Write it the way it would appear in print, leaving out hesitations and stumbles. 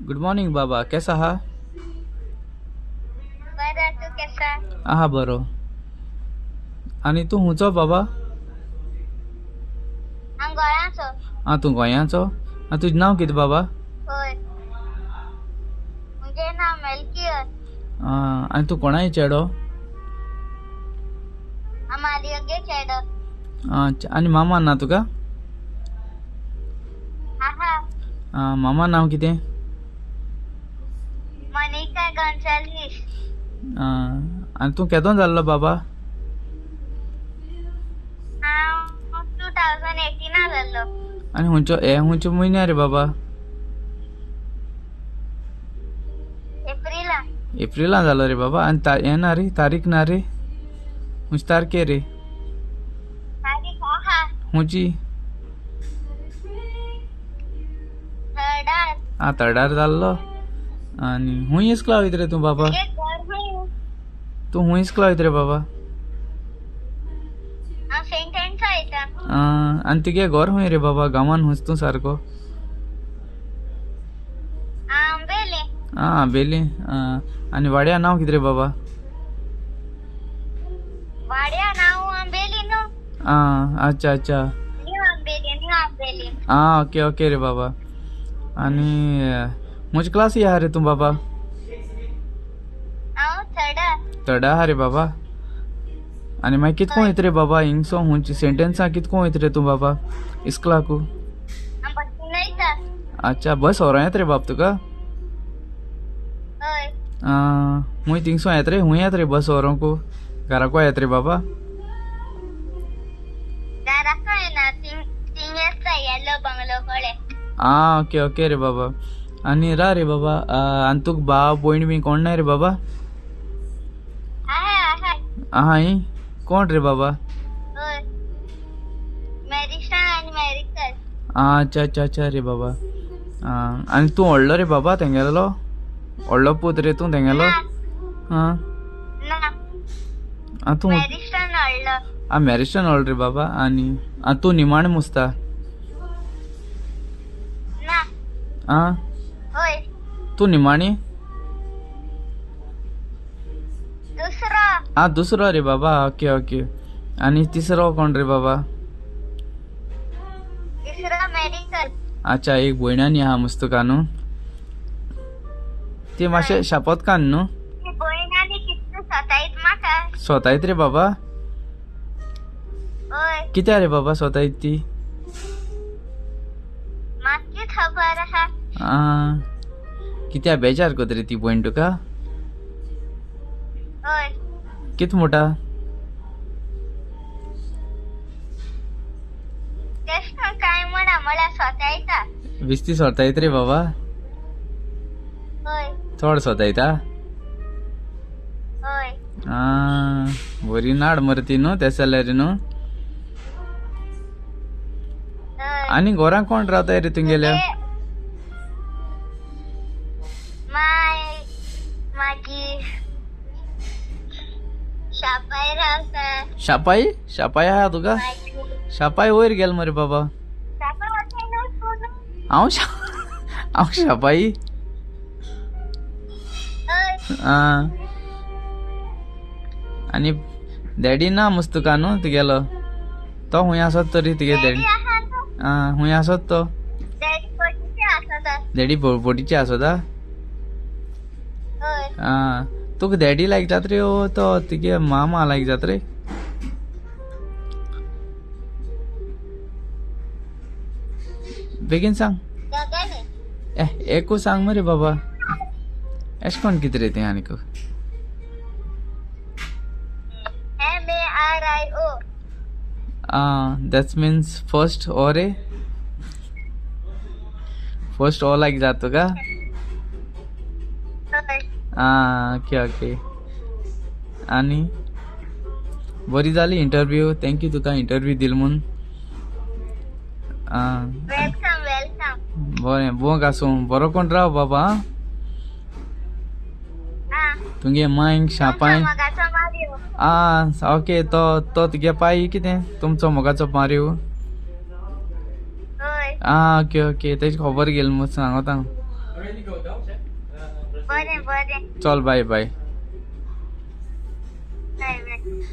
Good morning बाबा, केसो आहा? बरं, तू कसा? आहा बरो. आनी तूं खुंयचो बाबा? हांव गोंयाचो. आं, तूं गोंयाचो? आं, तुजें नांव कितें बाबा? हय, म्हजें नांव मेल्कियर. आं, आनी तूं कोणाय चेडो? हांव मारियोगे चेडो. आं, आनी मामा ना तुका? आहा. आं, मामा नांव कितें? मोनिका गोन्साल्वीस. आं, आनी तूं केदो जाल्लो बाबा? हांव 2018 जाल्लो. आनी खुंयचो हे खुंयच्या म्हयन्या रे बाबा? एप्रिला. एप्रिलान जालो रे बाबा. आनी हें ना रे, तारीख ना रे, खुंयचे तारखे रे? तारीख आहा. खुंयची? थर्डार. आं, थर्डार जाल्लो. आनी खूंय इस्कला वयता रे तूं बाबा? तुगे घर खंय? तूं खूंय इस्कला वयता रे बाबा? हांव सेंट एन्सा वयता. आं, आनी तुगे घर खूंय रे बाबा? गांवान खूंयच तूं सारको? आंबेली. आं, आंबेली. आं, आनी वाड्या नांव कितें रे बाबा? वाड्या नांव आंबेली न्हू. आं, अच्छा अच्छा. New Ambelim, new Ambelim. आं, ओके ओके रे बाबा. आनी म्हजे क्लासी आहा रे तूं बाबा? हांव थर्डार. थर्डा आहा रे बाबा. आनी मागीर कितको वयता रे बाबा हिंगसो? खुंयचे सेंटेन्सा कितको वयता रे तूं बाबा इस्कलाकू? हांव बसीन वयता. अच्छा, बस व्हरों येता रे बाब तुका? हय. आं, खूंय थिंगसो येता रे? खूंय येता रे बस व्हरोंकू? घराको येता रे बाबा? घराको येना, थिंग आसता येलो बंगलो कडेन. आं, ओके ओके रे बाबा. आनी रा रे बाबा, आनी तुका भाव भयण बी कोण ना रे बाबा? आहा आहा. आहा ही? कोण रे बाबा? हय, मेरिस्टा आनी मेरिकल. आं, अच्छा अच्छा अच्छा रे बाबा. आं, आनी तूं व्हडलो रे बाबा तेंगेलो? व्हडलो पूत रे तूं तेंगेलो? आं. ना. आं, तूं मेरिस्टान व्हडलो. आं, मॅरिस्टन व्हडलो रे बाबा. आनी आं, तूं निमाणें मुसता? ना. आं, हय. तूं निमाणी? दुसरो. आं, दुसरो रे बाबा. Okay okay. आनी तिसरो कोण रे बाबा? तिसरो मेडिकल. अच्छा, एक भयणानी आहा मस्त तुका न्हू? ती मातशें शापोतकान्न न्हू? ती भयण आनी कितलें सतायत म्हाका. सोतायत रे बाबा? हय. कित्याक रे बाबा सोतायत ती? म्हाका खबर आहा. आं, कित्याक बेजार कोता रे ती भयण तुका? हय. कित म्हणटा? तेश काय म्हणा, म्हळ्यार सोतायता. बेश्टी सोतायत रे बाबा? हय. चड सोतायता? हय. आं, बरी नाड मरे ती न्हू तेश जाल्यार न्हू? हय. आनी घरां कोण रावताय रे तुमगेल्या? माय, मागीर शापाय रावता. शापाई? शापाई आहा तुका? शापाई वयर गेल मरे बाबा. शापाय वचून न्हू तूं न्हू? हांव हांव शापाई? हय. आं, आनी डॅडी ना मस्त तुका न्हू तुगेलो? तो खूंय आसत तरी तुगे डॅडी? आहा न्हू. आं, खूंय आसत तो? डॅडी बोटीचे आसता. डॅडी बोटीचे आसता? हय. आं, तुका डॅडी लायक जाता रे वो तो तुगे मामा लायक जाता रे? बेगीन सांग. दोगांनी. ए, एकू सांग मरे बाबा. एश कोण कितें रे तें आनीक? MARIO. आं, that's means first ओ रे? फर्स्ट ओ लायक जाता तुका? हय. आं, ओके ओके. आनी बरी जाली इंटरव्यू. Thank you तुका इंटरव्यू दिल म्हूण. आं, welcome welcome. बरें, बोंक आसूं, बरो कोण राव बाबा. आं. तुगे मांयक शापाय. मोगाचो मारियो. आं, ओके. तो तो तुगे पाय कितें तुमचो मोगाचो मारियो? हय. आं, ओके ओके. तेजी खबर घेल म्हूण सांगता. बरें बरें. चल बाय बाय. Bye bye.